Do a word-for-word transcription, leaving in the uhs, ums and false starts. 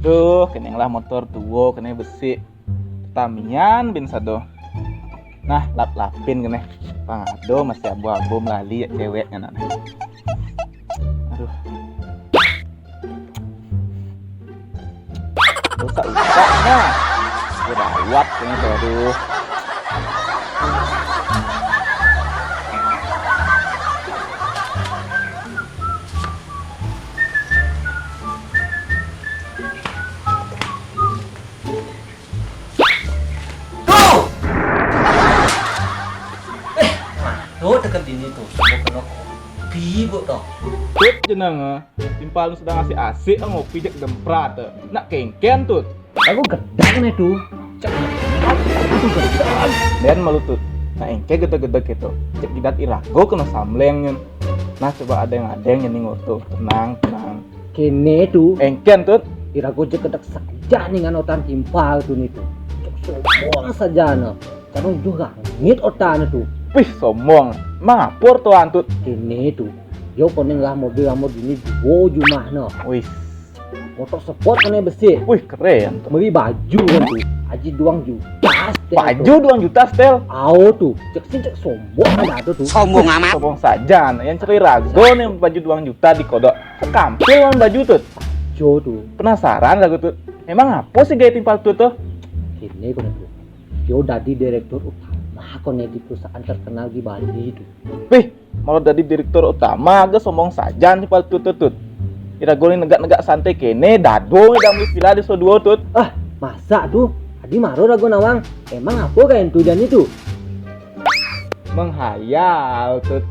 Duh, keneng lah motor tuo, keneng besi. Tamian bin sado. Nah, lap-lapin keneng. Pang ado masih abu-abu melali ya ceweknya nana. Aduh. Dosa ucap nah. Gawat ini baru. Tuh! Eh, tuh deket ini tuh, semua kena kopi bu toh. Tut jeneng, timpal sedang asik-asik ngopi jek demprat. Nak kengken tut. Aku gedang nih tuh. Cek, aku gedang. Dan malu tut. Nah engke gede-gede gitu. Cek jidat irago kena samleng nyen. Nah coba ada yang ada yang nyening tuh. Tenang, tenang. Kene tuh. Engken tut. Irago jek gedek saja nih nganotan timpal tuh nih tuh. Cek sombong saja no. Kadang juga ngit otan tuh. Wih sombong. Mapor tuh antut. Kene tuh. Yo koneng lah mobil lah mobil ini duo jumah no. Wih. Motor sport kene besi. Wih keren tuh. Beli baju kan tuh. Aji duang juta. Baju duang juta setel. Au tuh. Cek sih cek sombong ada tuh tuh. Sombong amat. Sombong saja. Nah. Yang ceri rago nih baju duang juta di kodok. Sekampil lawan baju tuh. Jo tuh. Penasaran rago tuh. Emang apa sih gaya timpal tuh tuh? Kene kone tuh. Yo dadi direktur utama kone di perusahaan terkenal di Bali tuh. Wih, malah dadi direktur utama aga sombong saja timpal tuh tuh tuh. Irago nih negak-negak santai kene dado nih dalam istilah di so duo tuh. Ah, masa tuh? Adi maro rago nawang. Emang apa kayak itu dan itu? Menghayal tuh.